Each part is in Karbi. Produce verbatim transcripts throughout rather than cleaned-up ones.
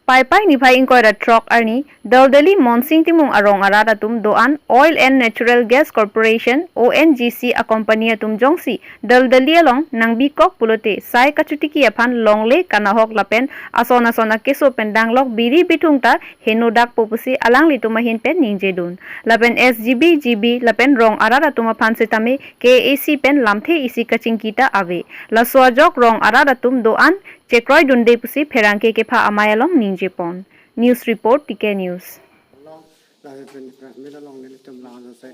Paipai niphai ingkoi ra throk arni, Daldali Monsing Timung arong arat atum do-an Oil and Natural Gas Corporation, O N G C, a company atum jongsi Daldali along nangbikok pulote sai kachotiki aphan longle kanahok lapen ason ason akeso pen danglok biri bithung ta henodakpo pusi alanglitum ahin pen ningjedun. Lapen S G B, G B lapen rong arat atum aphan setame K A A C pen lamthe isi kachingki ta ave. Laso ajok rong arat atum do-an chekroidunde pusi pherangke kepha amei along ningjepon. News report, T K News. Along, lasi pen press meet along nelitum la-an se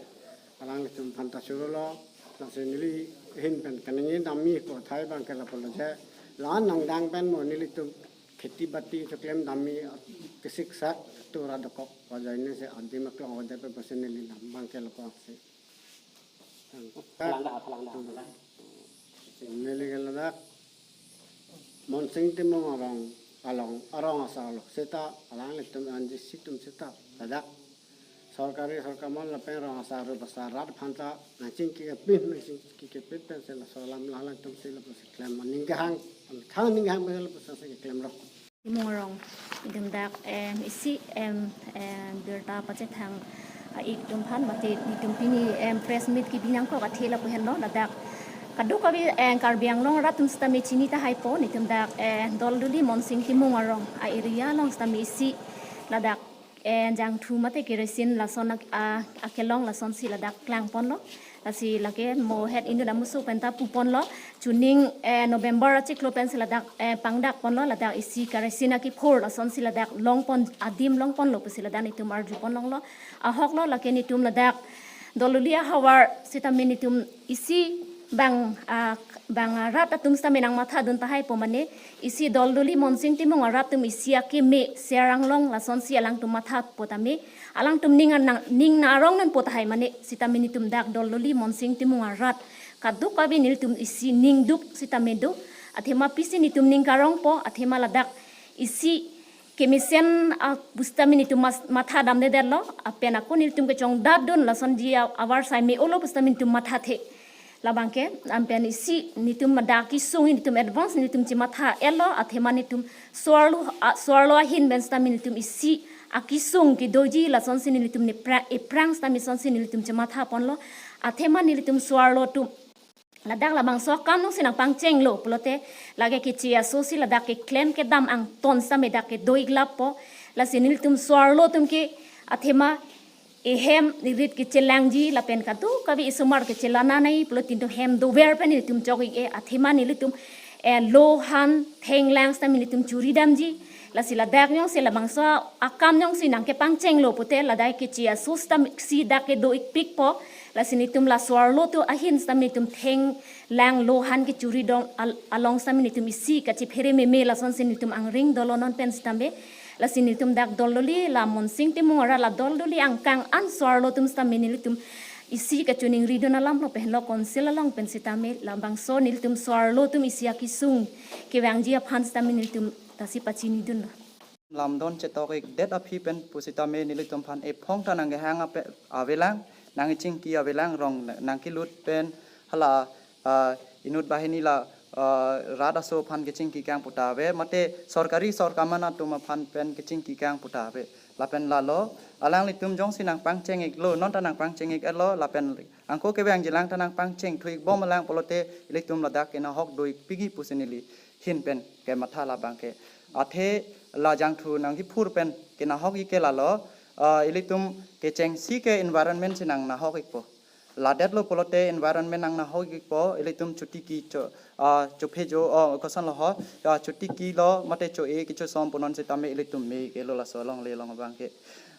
alanglitum aphan ta chorolo, lasi neli ahin pen kaningje damji aputhai abangke lapulo je, la-an nangdang pen mo nelitum kheti bati choklem damji kesiksak tura dokok, wajaine se adim aklong ode pen pusi neli dam abangke lapusi. Phalangda, phalangda, phalangda. Neli ke ladak Monsing Timung arong, along, arong asarlo seta alanglitum O N G C atum seta ladak sorkari sorkar aman lapen rong asar ru basa rat aphan ta nangchingki kepin, nangchingki kepin pensi laso alam alanglitum si lapusi klem aning kehang, khang aning kehang pensi lapusi si klemlo. Timung arong, itum dak, em, isi, em, em, birta pachethang, ah, ik atum aphan, mate itum pini, em, press meet kebi nangkok athe lapu henlo, ladak kadokave, em, Karbi Anglong arat atum setame chini tahaipo, itum dak, em, Daldali Monsing Timung arong a area along setame isi ladak, em, jangthu mate kerosene lason ak-, a-, akelong lasonsi ladak klangponlo. Lasi lake mo het inut amuso pen ta puponlo, chuning, eh, November achiklo pensi ladak, eh, pangdakponlo, ladak isi kerosene akiphur lasonsi ladak longpon, adim longponlo pusi ladak nitum arjupon longlo. Ahoklo lake nitum ladak Daldali ahavar setame nitum isi bang, ah, bang, ah, rat atum setame nangmathadun tahaipo mane, isi Daldali Monsing Timung arat atum isi akeme Serang along lasonsi alangtum mathapo tame, alangtum ning anang, ning na arong nangpo tahai mane, setame nitum dak Daldali Monsing Timung arat kadokave nelitum isi ningduk setame do, athema pisi nitum ning karongpo, athema ladak isi kemesen, ah, pu setame nitum mas-, mathadamdedetlo, apen ako nelitum kechongdatdun lasonji a-, avarsai me-olo pu setame nitum mathathe. Labangke, anpen isi nitum madak kesung nitum advance nitum chematha-etlo, athema nitum so-arlo, ah, so-arlo ahin pen setame nitum isi akesung kedoji lasonsi nitum ne pra-, ephrang setame sonsi nitum chemathaponlo, athema nitum so-arlo atum ladak labangso akam nungsi nangpangchenglo pulote lake keche asosi ladak keklem kedam angton setame dak kedo-ik lappo, lasi nitum so-arlo atum ke athema ehem irit kechelangji lapen kadokave isomar kechelananai pulote nitum hem dover pen nitum chok-ik-e, athema nitum, eh, lo han thenglang setame nitum churidamji. Lasi ladak jongsi labangso akam jongsi nangkepangchenglo pute ladak keche aso setame si dak kedo-ikpikpo. Lasi nitum la so-arlo atum ahin setame nitum thenglang lo han kechuridun al-, along setame nitum isi kachephere meme lasonsi nitum angring dolo non pen setame. Lasi nitum dak Daldali la Monsing Timung arat la Daldali angkang an so-arlo atum setame nitum isi kachiningridun alamlo pen henlo council along pen setame labangso nitum so-arlo atum isi akesung kevangji aphan setame nitum tasi pachinidunlo. Lamdon chetok-ikdet aphi pen pusitame nelitum aphan ephong ta nangkehang ape-, avelang, nangchingki avelang, rong nangkelut pen hala, ah, inut banghini la, ah, rat aso aphan kechingki kang puta ave, mate sorkari sorkar aman atum aphan pen kechingki kang puta ave. Lapen lalo, alanglitum jongsi nangpangcheng-iklo, non ta nangpangcheng-ik-etlo, lapen angko kevangjilang ta nangpangcheng thu-ikbom lang pulote ilitum ladak kenahok do-ikpikji pusi neli ahin pen kematha labangke. Athe la jangthu nangkiphur pen kenahok-ik ke lalo, ah, ilitum kechengsi ke environment si nangnahok-ikpo. Ladetlo pulote environment nangnahok-ikpo, ilitum chotiki cho, ah, chophejo, oh, kosonlo ho, ah, chotikilo, mate cho-e kechosom pu non setame ilitum me-ik-etlo laso alongle along abangke.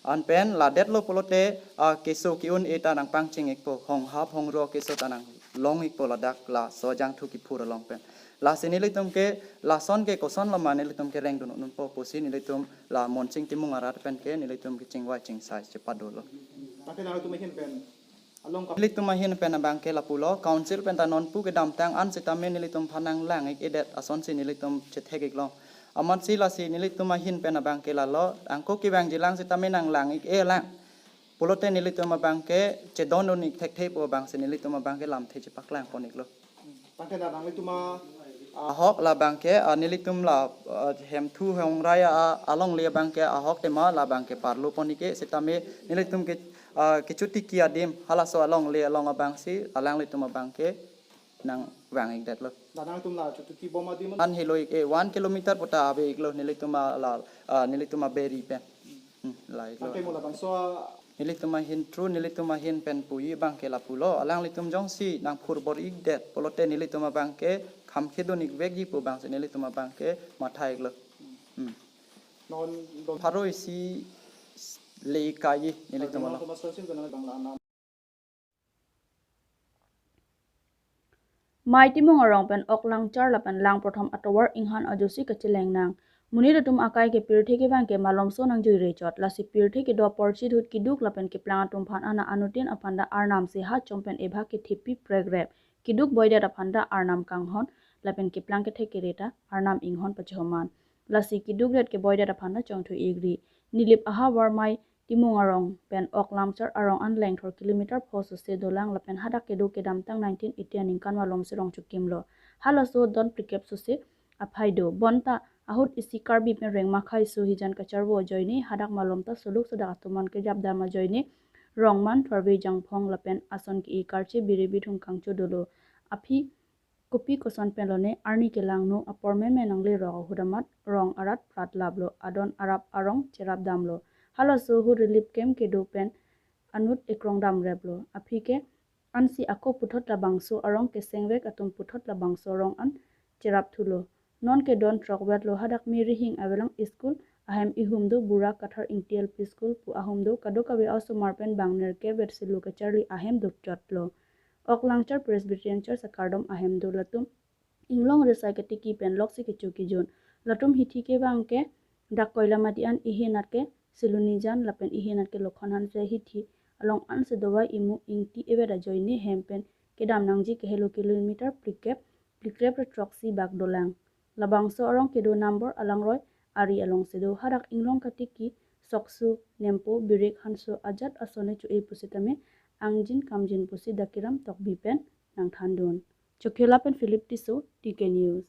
Anpen ladetlo pulote, ah, keso ke-un-e ta nangpangcheng-ikpo, honghap hongro keso ta nanglong-ikpo ladak laso jangthu kiphur along pen. Lasi nelitum ke, lason ke kosonlo ma nelitum kerengdun unpo pusi nelitum la Monsing Timung arat pen ke nelitum kechingvai chingsai chepadolo. Pate nangtum ahin pen along kap- Nelitum ahin pen abangke lapulo, council pen ta nonpu kedamtang an setame nelitum aphan nanglang-ik-edet asonsi nelitum chethek-iklong. Amatsi lasi nelitum ahin pen abangke lalo, angko kevangjilang setame nanglang-ik-e lang pulote nelitum abangke chedondun-ik thekthe pu abangsi nelitum abangke lamthe chepaklangpon-iklo. Pate nangtum a- Ahok labangke, ah, nelitum la, ah, hemthu hemrai, ah, alongle abangke ahok tema labangke parlo ponike sitame nelitum ke, ah, kechotiki adim halaso alongle along abangsi alanglitum abangke nangvang-ikdetlo. La nangtum la chotiki bom adim an helo-ik, eh, one kilometer puta ave-iklo nelitum a la, ah, nelitum a beri pen. Hmm, la-iklo. Ante mo labangso a nelitum ahin through, nelitum ahin pen puji abangke lapulo. Alanglitum jongsi nangphurbor-ikdet pulote nelitum abangke kham khedun-ikvekji pu abangsi nelitum abangke matha-iklo. Hmm. Non don pharo isi le kaiji nelitum along. Thomas Singh kena bang la nam. Mai Timung arong pen ok Langchar lapen Langprothom atovar inghan ajosi kacheleng nang. Monit atum akai ke pirthe kevang ke malomso nangjui rechot. Lasi pirthe kedo apor chithut keduk lapen keplang atum aphan ana anuttin aphanta arnam si ha chom pen ebhak kethepi prekrep. Keduk boidet aphanta arnam kanghon lapen keplang kethek kere ta arnam inghon pachoman. Lasi kedukdet keboidet aphanta chongthu-ikri. Nilip ahavar Mai Timung arong pen ok Langchar arong an lengthor kilometer pho sose dolang lapen hadak kedo kedamtang nineteen eighty aningkan malomsi rong chokimlo. Halaso don phlikep sose aphai do. Bonta ahut isi Karbi pen rengma khaiso hijan kacharvo ajoine hadak malom ta soluk sodak atum an kejapdam ajoine rong man thorve jangphong lapen ason ke-e karche biri bithung kangcho dolo. Aphi kopi koson pen lone arni kelangno apor meme nanglerok ahut amat rong arat prat laplo, adon arap arong cherap damlo. Halaso ahut relief camp kedo pen anut ekrong damreplo. Aphi ke ansi ako puthot labangso arong kesengvek atum puthot labangso arong an cherap thulo. Non ke don throk vetlo, hadak Mary Hing avelang school ahem ihum do, Bura Kathar Ingti L P school pu ahum do, kadokave osomar pen bang nerkep vet si lo kacharli ahem dopchotlo. Ok Langchar Presbyterian Church akardom ahem do, latum inglong resai ketiki pen loksi kecho kejun. Latum hithi kevang ke dak Koilamati an, ihenat ke Silunijan lapen ihenat ke Lokhon Hanse hithi along ansi dovai imu ingti evet ajoine hem pen kedam nangji kehelo kilometer phlikep phlikrep ra throksi bak dolang. Labangso arong kedo number Alangroi ari alongsi do. Hadak inglong katiki soksu nempo birik hanso ajat asone cho-e pusitame angjin kamjin pusi Dakiram Tokbi pen nangthandun. Chokhela pen Philip Tisso, T K News.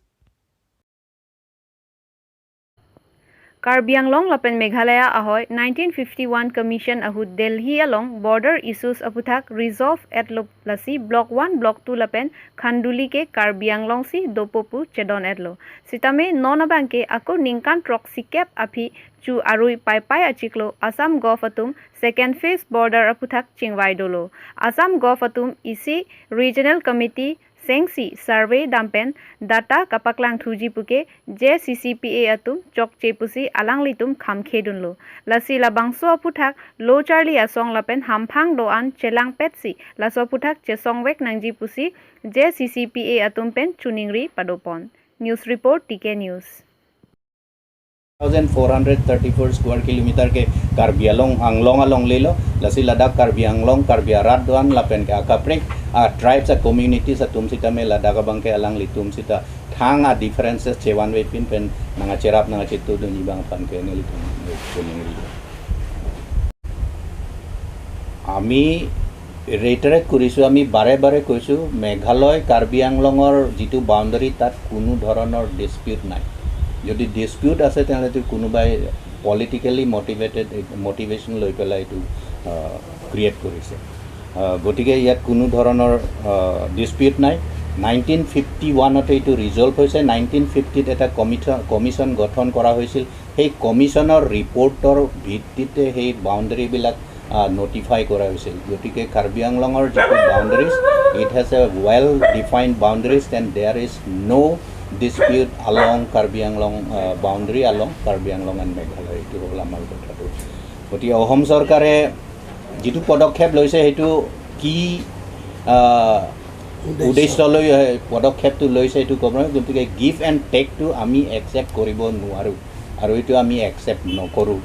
Karbi Anglong lapen Meghalaya ahoi nineteen fifty-one Commission ahut Delhi along border issues aphuthak resolve etlo, lasi Block one, Block two lapen Khanduli ke Karbi Anglong si dopo pu chedon etlo. Sitame non abangke ako ningkan throksikep aphi chu arui paipai achiklo Assam Gov atum second phase border aphuthak chingvai dolo. Assam Gov atum isi regional committee sengsi survey dam pen data kapaklang thuji puke J C C P A atum chokche pusi alanglitum khamkhe dunlo. Lasi labangso aphuthak lo charli asong lapen hamphang do-an chelangpetsi laso aphuthak chesongvek nangji pusi J C C P A atum pen choningri padopon. News report, T K News. Thousand four hundred thirty-four square kilometer ke Karbi Anglong, Anglong alonglelo, lasi ladak Karbi Anglong, Karbi arat do-an lapen ke akaprek a tribes a communities atum sitame ladak abangke alanglitum sita thang a differences chevanvepin pen nangkacherap nangkachetudunji abang aphan ke nelitum choningri. আমি ৰিটাৰেট কৰিছোঁ, আমি বাৰে বাৰে কৈছোঁ, মেঘালয় কাৰ্বি আংলঙৰ যিটো বাউণ্ডেৰী, তাত কোনো ধৰণৰ ডিছপিউট নাই। যদি ডিছপিউট আছে, তেনেহ'লে কোনোবাই পলিটিকেলি মটিভেটেড, মটিভেশ্যন লৈ পেলাই এইটো, আহ, ক্ৰিয়েট কৰিছে। আহ, গতিকে ইয়াত কোনো ধৰণৰ, আহ, ডিছপিউট নাই। নাইনটিন ফিফটি ওৱানতে এইটো ৰিজলভ হৈছে। নাইনটিন ফিফটিত এটা কমিশ্যন, কমিশ্যন গঠন কৰা হৈছিল। সেই কমিশ্যনৰ ৰিপৰ্টৰ ভিত্তিতে সেই বাউণ্ডেৰীবিলাক, আহ, নটিফাই কৰা হৈছিল। গতিকে কাৰ্বি আংলঙৰ যিটো boundaries, it has a well defined boundaries and there is no dispute along Karbi Anglong, uh, boundary along Karbi Anglong and Meghalaya। এইটো হ'ল আমাৰ কথাটো। গতিকে অসম চৰকাৰে যিটো পদক্ষেপ লৈছে, সেইটো কি, আহ, উদ্দেশ্য। উদ্দেশ্য লৈ, আহ, পদক্ষেপটো লৈছে, সেইটো ক'ব নোৱাৰিম। গতিকে গিভ এণ্ড টেকটো আমি একচেপ্ট কৰিব নোৱাৰোঁ আৰু এইটো আমি একচেপ্ট নকৰোঁ।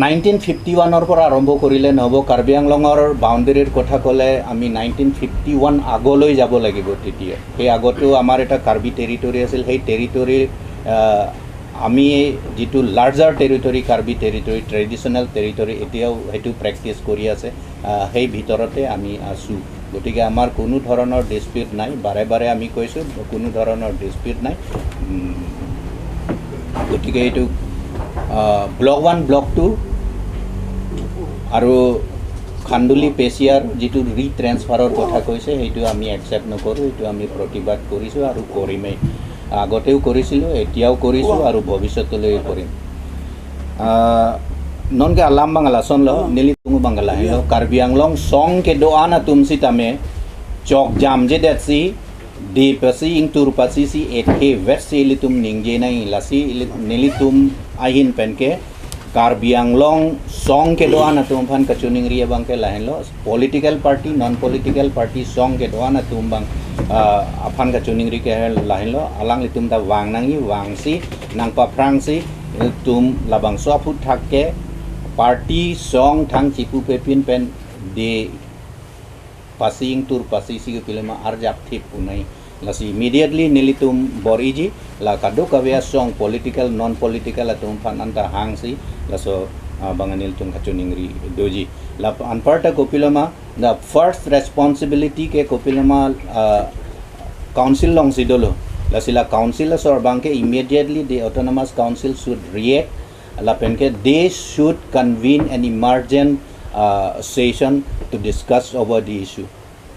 নাইনটিন ফিফটি ওৱানৰ পৰা আৰম্ভ কৰিলে নহ'ব। কাৰ্বি আংলঙৰ বাউণ্ডেৰীৰ কথা ক'লে আমি নাইনটিন ফিফটি ওৱান আগলৈ যাব লাগিব। তেতিয়া সেই আগতো আমাৰ এটা কাৰ্বি টেৰিটৰী আছিল। সেই টেৰিটৰী, আহ, আমি যিটো larger territory, Karbi territory, traditional territory, এতিয়াও সেইটো প্ৰেক্টিছ কৰি আছে। আহ, সেই ভিতৰতে আমি আছোঁ। গতিকে আমাৰ কোনো ধৰণৰ ডিছপিউট নাই, বাৰে বাৰে আমি কৈছোঁ কোনো ধৰণৰ ডিছপিউট নাই। উম, গতিকে এইটো, আহ, ব্লক ওৱান, ব্লক টু আৰু খান্দুলি পেচিয়াৰ যিটো ৰিট্ৰেন্সফাৰৰ কথা কৈছে, সেইটো আমি একচেপ্ট নকৰোঁ, সেইটো আমি প্ৰতিবাদ কৰিছোঁ আৰু কৰিমেই। আগতেও কৰিছিলোঁ, এতিয়াও কৰিছোঁ আৰু ভৱিষ্যতলৈও কৰিম। Ah, non ke alam abang lason lo, nelitum abang lahin lo, Karbi Anglong song kedo-an atum sitame chok jamjedet si, dipasi ingturpasi si, ethe vet si ilitum ningje nangji, lasi ili-, nelitum ahin pen ke Karbi Anglong song kedo-an atum aphan kachiningri abang ke lahin lo, political party, non political party song kedo-an atum abang, ah, aphan kachiningri ke lahin lo, alanglitum ta vang nangji, vangsi nangpaphrangsi, ilitum labangso aphuthak ke party song thang chipupe pin pen dipasi ingturpasi si kopiloma arjap thip unai. Lasi immediately nelitum bor-iji, la kadokave asong political, non political atum aphan anta hangsi, laso, ah, abang nelitum kachiningri doji. La anparta kopiloma, the first responsibility ke kopiloma, ah, council alongsi dolo. Lasi la council asor abang ke immediately the autonomous council should react. Lapen ke they should convene an emergent, uh, session to discuss over the issue.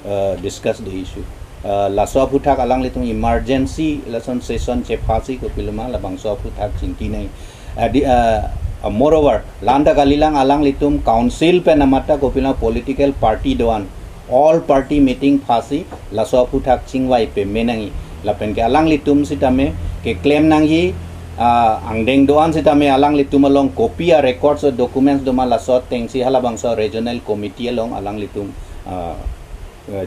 Uh, discuss the issue. Uh, laso aphuthak alanglitum emergency lason session chephasi kopiloma labangso aphuthak chingki nangji. Uh, the, uh, uh, moreover, la anta kalilang alanglitum council pen amata kopiloma political party do-an, all party meeting phasi laso aphuthak chingvai peme nangji. Lapen ke alanglitum sitame keklem nangji, ah, angdeng do-an sitame alanglitum along copy a-records o documents doma laso atengsi halabangso regional committee along alanglitum, ah, eh,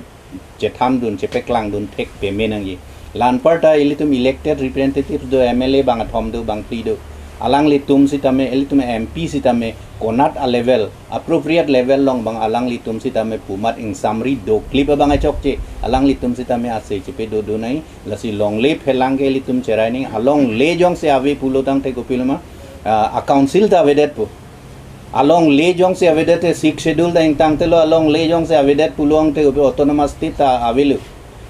chethandun, chepaklangdun thek peme nangji. La anparta ilitum elected representatives do, M L A bangkethom do, bangphli do. Alanglitum sitame, ilitum M P sitame, konat a-level, appropriate level along abang alanglitum sitame pu amat ingsamri doklip abang achokche, alanglitum sitame ase chepedo do nangji, lasi longle phelang ke ilitum cherai nangji, alongle jongsi ave pulo tangte kopiloma, ah, a-council ta avedetpo. Alongle jongsi avedet te Sixth Schedule ta ingtangtelo, alongle jongsi avedet pulo tangte kopi autonomous state ta avelo.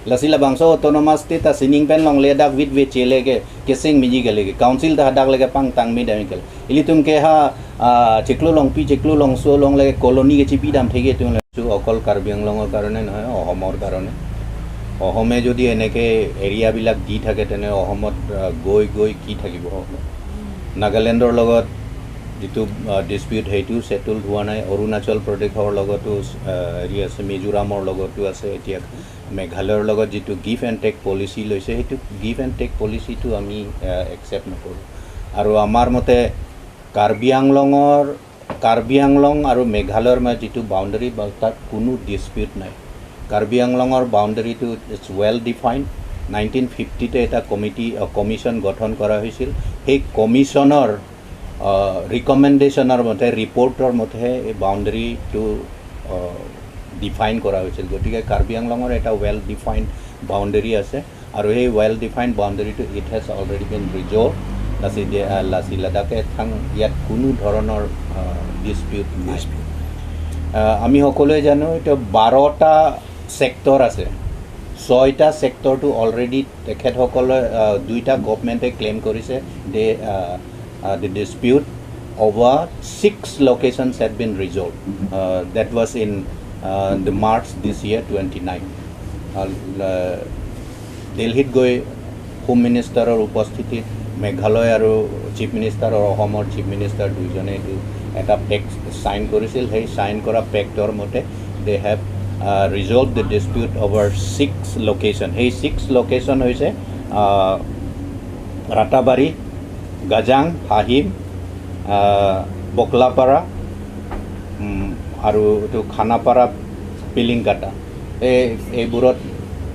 Lasi labangso autonomous state ta sining pen longle dak vit ve chele ke, keseng miji kele ke, council ta hadak leke pangtang me dam kele. Ilitum ke ha, ah, chiklo longpi, chiklo longso along leke colony ke chipi dam theke tum le. এইটো অকল কাৰ্বি আংলঙৰ কাৰণে নহয়, অসমৰ কাৰণে। অসমে যদি এনেকে এৰিয়াবিলাক দি থাকে, তেনে অসমত, আহ, গৈ গৈ কি থাকিব অসমত? নাগালেণ্ডৰ লগত যিটো, আহ, ডিছপিউট, সেইটো ছেটলড হোৱা নাই। অৰুণাচল প্ৰদেশৰ লগতো, আহ, হেৰি আছে, মিজোৰামৰ লগতো আছে। এতিয়া মেঘালয়ৰ লগত যিটো গিভ এণ্ড টেক পলিচি লৈছে, সেইটো গিভ এণ্ড টেক পলিচিটো আমি, আহ, একচেপ্ট নকৰোঁ। আৰু আমাৰ মতে কাৰ্বি আংলঙৰ, কাৰ্বি আংলং আৰু মেঘালয়ৰ মাজত যিটো বাউণ্ডেৰী, বা তাত কোনো ডিছপিউট নাই। কাৰ্বি আংলঙৰ বাউণ্ডেৰীটো ইটছ ৱেল ডিফাইণ্ড। নাইনটিন ফিফটিতে এটা কমিটি, আহ, কমিশ্যন গঠন কৰা হৈছিল। সেই কমিশ্যনৰ, আহ, ৰিকমেণ্ডেশ্যনৰ মতে, ৰিপৰ্টৰ মতেহে এই বাউণ্ডেৰীটো, আহ, ডিফাইন কৰা হৈছিল। গতিকে কাৰ্বি আংলঙৰ এটা ৱেল ডিফাইণ্ড বাউণ্ডেৰী আছে। আৰু সেই ৱেল ডিফাইণ্ড বাউণ্ডেৰীটো, it has already been resolved। লাচি দে-, আহ, লাচি লাডাখে থাং ইয়াত কোনো ধৰণৰ, আহ, ডিছপিউট নাই। ডিছপিউট নাই। আহ, আমি সকলোৱে জানো, এতিয়া বাৰটা ছেক্টৰ আছে। ছয়টা ছেক্টৰটো অলৰেডি তেখেতসকলে, আহ, দুইটা গভৰ্ণমেণ্টে ক্লেইম কৰিছে, they, আহ, uh, the dispute over six locations had been resolved. Uh, that was in, uh, the March this year, twenty-nine. Uh, uh, দিল্লীত গৈ হোম মিনিষ্টাৰৰ উপস্থিতিত মেঘালয় আৰু চিফ মিনিষ্টাৰ আৰু অসমৰ চিফ মিনিষ্টাৰ দুইজনে এইটো এটা পেক্ট চাইন কৰিছিল। সেই চাইন কৰা পেক্টৰ মতে they have, uh, resolved the dispute over six location. সেই ছিক্স লোকেশ্যন হৈছে, আহ, ৰাতাবাৰী, গাজাং, ফাহিম, আহ, বকলাপাৰা, উম, আৰু এইটো খানাপাৰা, পিলিংকাটা। এই, এইবোৰত,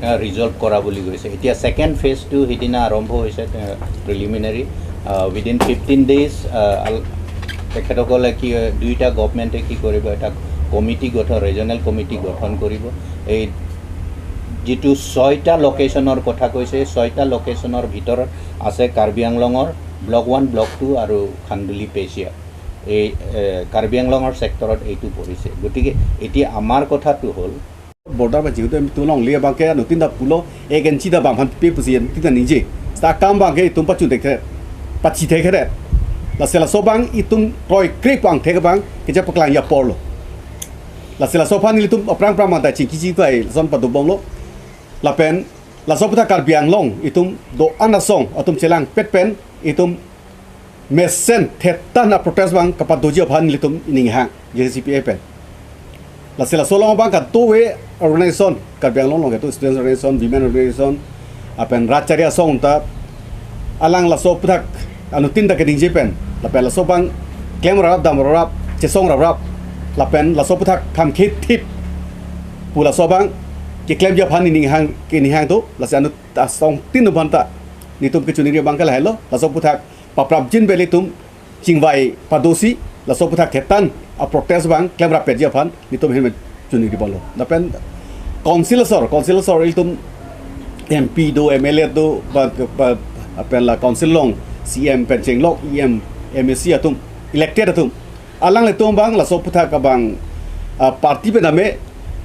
আহ, ৰিজলভ কৰা বুলি কৈছে। এতিয়া ছেকেণ্ড ফেজটো সিদিনা আৰম্ভ হৈছে, আহ, প্ৰিলিমিনাৰী। আহ, within fifteen days, আহ, আল-, তেখেতসকলে কি, দুইটা গভৰ্ণমেণ্টে কি কৰিব, এটা কমিটি গঠন, ৰিজনেল কমিটি গঠন কৰিব। এই যিটো ছয়টা লোকেশ্যনৰ কথা কৈছে, এই ছয়টা লোকেশ্যনৰ ভিতৰত আছে কাৰ্বি আংলঙৰ ব্লক ওৱান, ব্লক টু আৰু খান্দুলি পেচিয়া। এই, এ, কাৰ্বি আংলঙৰ ছেক্টৰত এইটো পৰিছে। গতিকে এতিয়া আমাৰ কথাটো হ'ল, Border bang chinghu tu itum longle abang ke anuttin ta pulo, ek inchi ta bang aphan pe pusi anuttin ta ningje. Seta akam abang ke itum pachun thekthek, pachi thekthek. Lasi laso abang itum kroikre pu angthek abang kechepaklangji apor lo. Lasi laso aphan ilitum aphrang aphrang abang ta chingki chingvai lason padobomlo. Lapen laso aputhak Karbi Anglong itum do-an asong atum chelangpet pen itum mesen thetan a-protest abang kapadoji aphan ilitum ining hang J C P A pen. Lasi laso along abang kadokave organization, Karbi Anglong along kedo students organization, women organization, lapen rat chari asong ta alang laso aputhak anuttin ta keningje pen, lapen laso abang klem raprap, dam raprap, chesong raprap, lapen laso aputhak kham khethip pu laso abang keklemji aphan ining hang, ining hang do. Lasi anut asongtin aphan ta nelitum kechoningri abang ke lahelo, laso aputhak paprapjin pen ilitum chingvai padosi, laso aputhak thetan a-protest abang klemrappetji aphan nelitum ahin pen choningri bomlo. Lapen council asor, council asor ilitum M P do, M L A do, ba, ba, lapen la council along C M pen chenglok, E M, M A C atum, elected atum, alanglitum abang laso aputhak abang, ah, party pen dame,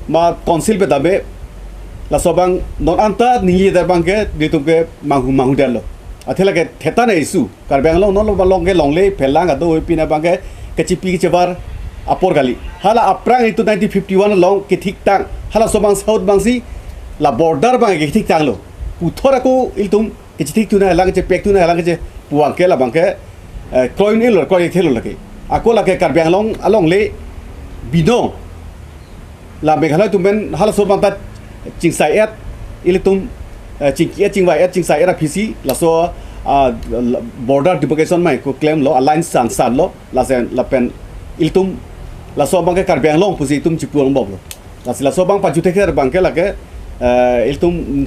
ma council pen dame, laso abang non anta ningjedet abang ke nelitum ke manghu, manghu detlo. Athe lake thetan a-issue, Karbi Anglong non along ke longle phelang ado oi pina abang ke kechipi kechevar apor kali. Hala aphrang itum nineteen fifty-one along kethiktang, halaso abang south abang si la border abang kethiktanglo. Puthot ako ilitum kechethik thu nangji, lang kechepek thu nangji, lang kechepu abang ke, la abang ke, eh, kroin ilo, kroin thelo lake. Ako lake Karbi Anglong alongle binong, la Meghalaya atum pen halaso abang ta chingsai-et, ilitum, eh, chingki-et, chingvai-et, chingsai-et aphisi, laso, ah, la-, border demarcation mai ko klemlo, a-line san sanlo, lasen, lapen ilitum laso abang ke Karbi Anglong pusi itum chipu angbomlo. Lasi laso abang pajut thekthek abang ke lake, eh, ilitum,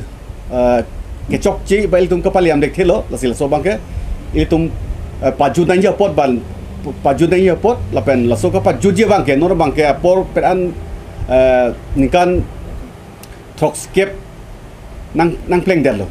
eh, kechokche ba ilitum kapaliam thekthelo, lasi laso abang ke ilitum, eh, pajut nangji apot ban, pajut nangji apot, lapen laso kapajutji abang ke, non abang ke apor pen an, eh, ningkan throksep nang, nangplengdetlo.